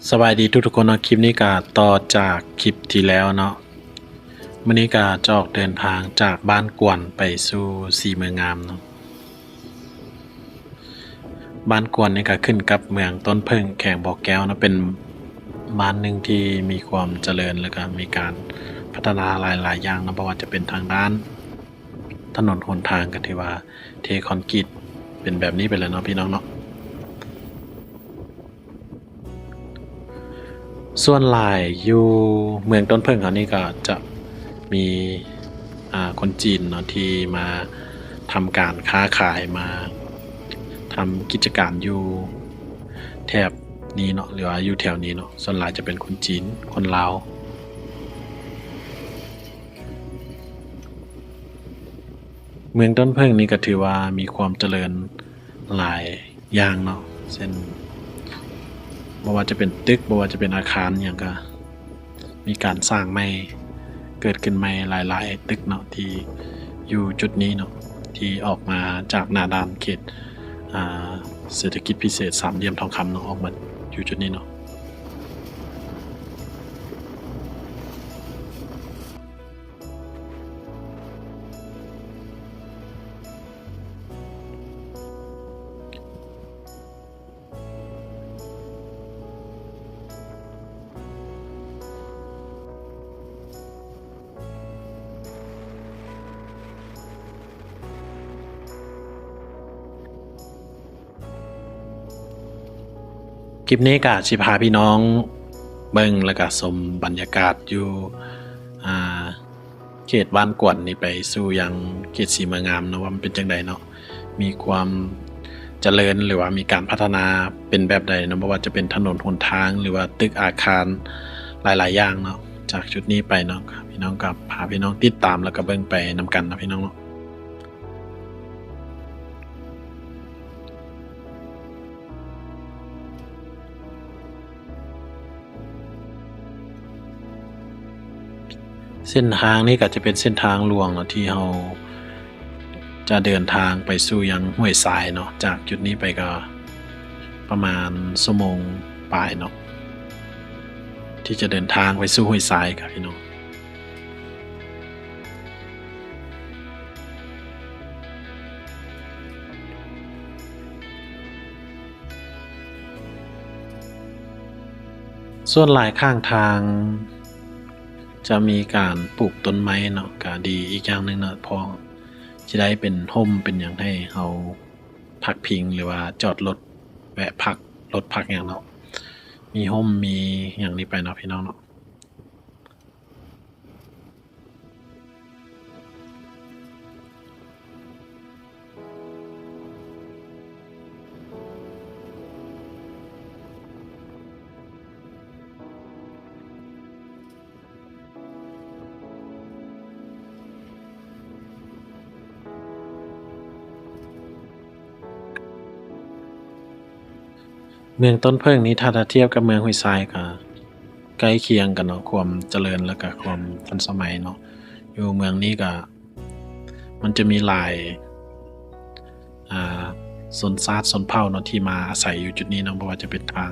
ສະບາຍດີທຸກໆຄົນເນາະ, ຄລິບນີ້ກະຕໍ່ຈາກຄລິບທີ່ແລ້ວເນາະ. ມື້ນີ້ກະຈະອອກເດີນທາງຈາກບ້ານກວນໄປສູ່ສີເມືອງງາມເນາະ. ບ້ານກວນນີ້ກະຂຶ້ນກັບເມືອງຕົ້ນເຜິ້ງ ແຂວງບໍ່ແກ້ວເນາະ, ເປັນບ້ານໜຶ່ງທີ່ມີຄວາມຈະເລີນ ແລ້ວກະມີການພັດທະນາຫຼາຍໆຢ່າງເນາະ, ບໍ່ວ່າຈະເປັນທາງດ້ານ ຖະໜົນຫົນທາງກະຖືວ່າເທຄອນກຣີດເປັນແບບນີ້ໄປແລ້ວເນາະ ພີ່ນ້ອງເນາະ. ສ່ວນຫຼາຍຢູ່ເມືອງຕົ້ນເຜິ້ງເຮົານີ້ກະຈະມີ ອ່າ ຄົນຈີນເນາະ ທີ່ມາທຳການຄ້າຂາຍ ມາທຳກິດຈະການຢູ່ແຖບນີ້ເນາະ ຫຼືວ່າຢູ່ແຖວນີ້ເນາະ, ສ່ວນຫຼາຍຈະເປັນຄົນຈີນ ຄົນລາວ. ເມືອງຕົ້ນເຜິ້ງນີ້ກະຖືວ່າມີຄວາມຈະເລີນຫຼາຍຢ່າງເນາະ, ເຊັ່ນ ບໍ່ວ່າຈະເປັນຕຶກ ບໍ່ວ່າຈະເປັນອາຄານຫຍັງກະມີການສ້າງໃໝ່ ເກີດຂຶ້ນໃໝ່ຫຼາຍໆຕຶກເນາະ ທີ່ຢູ່ຈຸດນີ້ເນາະ ທີ່ອອກມາຈາກໜ້າດ່ານເຂດ ອ່າ ເສດຖະກິດພິເສດສາມຫຼ່ຽມທອງຄຳເນາະ, ອອກມາຢູ່ຈຸດນີ້ເນາະ. ຄລິບນີ້ກະຊິພາພີ່ນ້ອງເບິ່ງ ແລ້ວກະຊົມບັນຍາກາດຢູ່ ອ່າ ເຂດບ້ານກວນນີ້ໄປສູ່ຍັງເຂດສີເມືອງງາມເນາະ ວ່າມັນເປັນຈັ່ງໃດເນາະ, ມີຄວາມຈະເລີນ ຫຼືວ່າມີການພັດທະນາເປັນແບບໃດເນາະ, ບໍ່ວ່າຈະເປັນຖະໜົນຫົນທາງ ຫຼືວ່າຕຶກອາຄານຫຼາຍໆຢ່າງເນາະ. ຈາກຈຸດນີ້ໄປເນາະ ພີ່ນ້ອງກະພາພີ່ນ້ອງຕິດຕາມ ແລ້ວກະເບິ່ງໄປນຳກັນເນາະ ພີ່ນ້ອງເນາະ. ເສັ້ນທາງນີ້ກະຈະເປັນເສັ້ນທາງຫຼວງເນາະ ທີ່ເຮົາຈະເດີນທາງໄປສູ່ຍັງຫ້ວຍຊາຍເນາະ, ຈາກຈຸດນີ້ໄປກະປະມານຊົ່ວໂມງປາຍເນາະ ທີ່ຈະເດີນທາງໄປສູ່ຫ້ວຍຊາຍກະ ພີ່ນ້ອງ. ສ່ວນຫຼາຍຂ້າງທາງຈະມີການປູກຕົ້ນໄມ້ເນາະ, ກະດີອີກຢ່າງໜຶ່ງເນາະ, ເພາະຈະໄດ້ເປັນຮົ່ມເປັນຫຍັງໃຫ້ເຮົາພັກພິງ ຫຼືວ່າຈອດລົດແວະພັກລົດພັກຫຍັງເນາະ, ມີຮົ່ມມີຫຍັງນີ້ໄປເນາະ ພີ່ນ້ອງເນາະ. ເມືອງຕົ້ນເຜິ້ງນີ້ ຖ້າທຽບກັບເມືອງຫ້ວຍຊາຍກະໃກ້ຄຽງກັນເນາະ, ຄວາມຈະເລີນ ແລ້ວກະຄວາມທັນສະໄໝເນາະ. ຢູ່ເມືອງນີ້ກະ ມັນຈະມີຫຼາຍ ອ່າ ຊົນຊາດຊົນເຜົ່າເນາະ ທີ່ມາອາໄສຢູ່ຈຸດນີ້ເນາະ, ບໍ່ວ່າຈະເປັນທາງ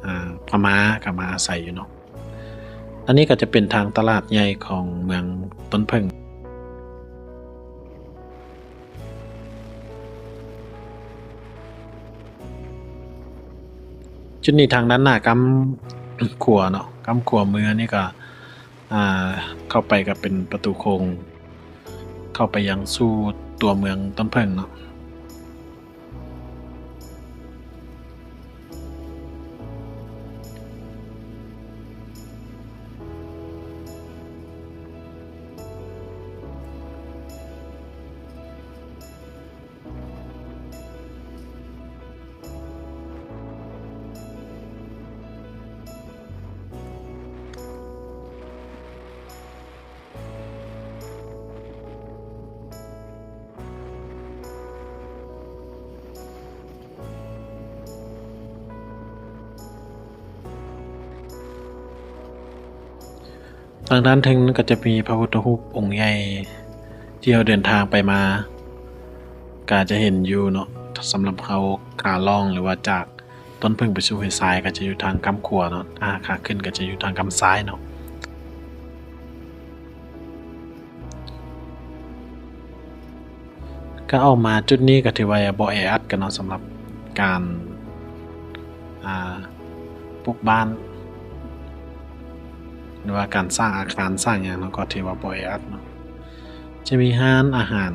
ອ່າ ພະມ້າກະມາອາໄສຢູ່ເນາະ. ອັນນີ້ກະຈະເປັນທາງຕະຫຼາດໃຫຍ່ຂອງເມືອງຕົ້ນເຜິ້ງ. ຈຸດນີ້ທາງດ້ານໜ້າກ້ຳຂວາເນາະ, ກ້ຳຂວາມືນີ້ກະ ອ່າ ເຂົ້າໄປກະເປັນປະຕູໂຂງ ເຂົ້າໄປຍັງສູ່ຕົວເມືອງຕົ້ນເຜິ້ງເນາະ. ທາງດ້ານເທິງນັ້ນກະຈະມີພະພຸດທະຮູບອົງໃຫຍ່ ທີ່ເຮົາເດີນທາງໄປມາ ກະຈະເຫັນຢູ່ເນາະ, ສຳລັບເຮົາຂາລ່ອງ ຫຼືວ່າຈາກ ຕົ້ນເຜິ້ງໄປສູ່ຫ້ວຍຊາຍກໍຈະຢູ່ທາງກ້ຳຂວາເນາະ, ອ່າ ຂາຂຶ້ນກໍຈະຢູ່ທາງກ້ຳຊ້າຍເນາະ. ກໍອອກມາຈຸດນີ້ກໍຖືວ່າບໍ່ແອອັດກັນເນາະ, ສຳລັບການ ອ່າ ປຸກບ້ານ ຫຼືວ່າການສ້າງອາຄານສ້າງຫຍັງເນາະ ກໍຖືວ່າບໍ່ແອອັດເນາະ. ຈະມີຮ້ານອາຫານ.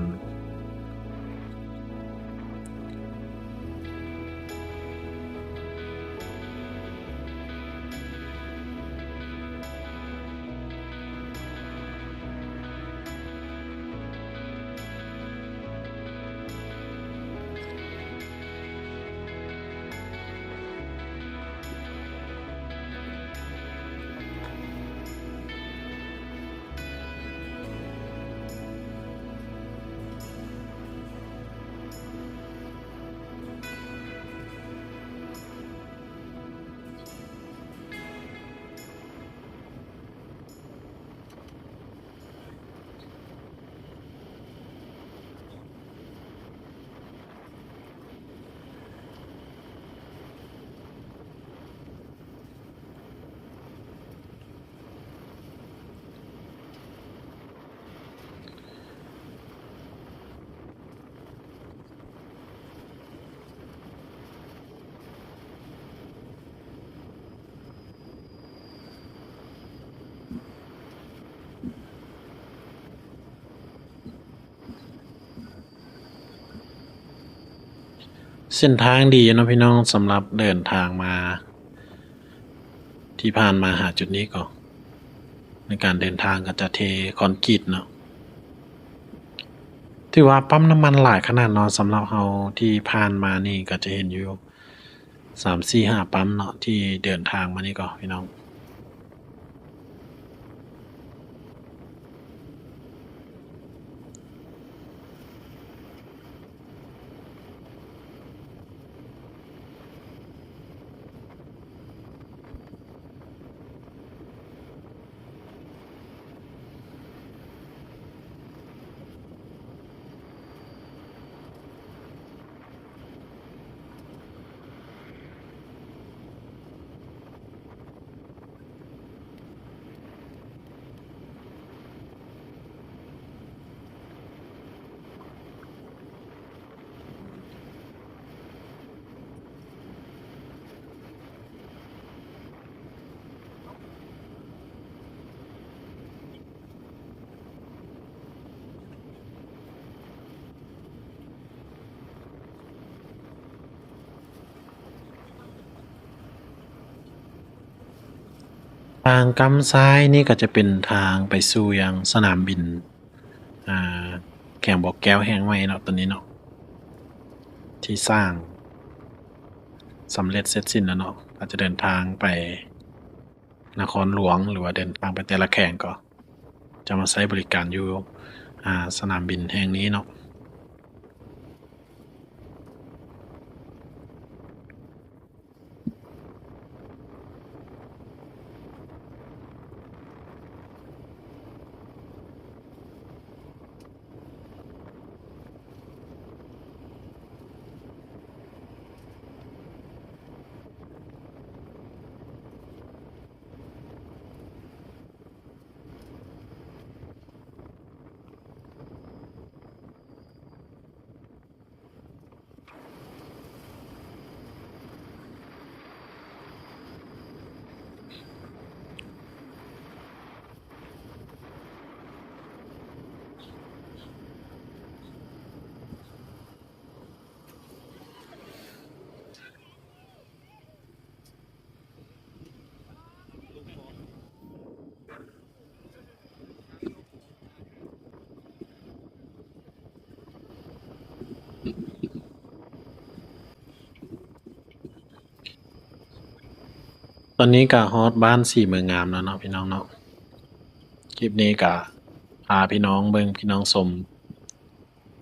ເສັ້ນທາງດີເນາະພີ່ນ້ອງ, ສຳລັບເດີນທາງມາ ທີ່ຜ່ານມາຫາຈຸດນີ້ກໍ ໃນການເດີນທາງກໍຈະເທຄອນກຣີດເນາະ. ຖືວ່າປ້ຳນ້ຳມັນຫຼາຍຂະໜາດເນາະ, ສຳລັບເຮົາທີ່ຜ່ານມານີ້ກໍຈະເຫັນຢູ່ສາມ ສີ່ ຫ້າປ້ຳເນາະ ທີ່ເດີນທາງມານີ້ກໍພີ່ນ້ອງ. ທາງກ້ຳຊ້າຍນີ້ກໍຈະເປັນທາງໄປສູ່ຍັງສະໜາມບິນ ອ່າ ແຂວງບໍ່ແກ້ວແຫ່ງໃໝ່ເນາະ ຕອນນີ້ເນາະ ທີ່ສ້າງສຳເລັດເສັດສິ້ນແລ້ວເນາະ. ອາດຈະເດີນທາງໄປນະຄອນຫຼວງ ຫຼືວ່າເດີນທາງໄປແຕ່ລະແຂວງ ກໍຈະມາໃຊ້ບໍລິການຢູ່ ອ່າ ສະໜາມບິນແຫ່ງນີ້ເນາະ. ຕອນນີ້ກະຮອດບ້ານສີເມືອງງາມແລ້ວເນາະ ພີ່ນ້ອງເນາະ. ຄລິບນີ້ກະພາພີ່ນ້ອງເບິ່ງ ພີ່ນ້ອງຊົມ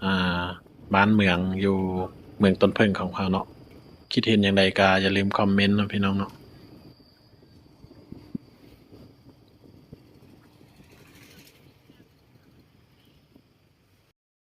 ອ່າ ບ້ານເມືອງຢູ່ເມືອງຕົ້ນເຜິ້ງຂອງເຮົາເນາະ. ຄິດເຫັນຈັ່ງໃດກໍຢ່າລືມຄອມເມັນເນາະ ພີ່ນ້ອງເນາະ.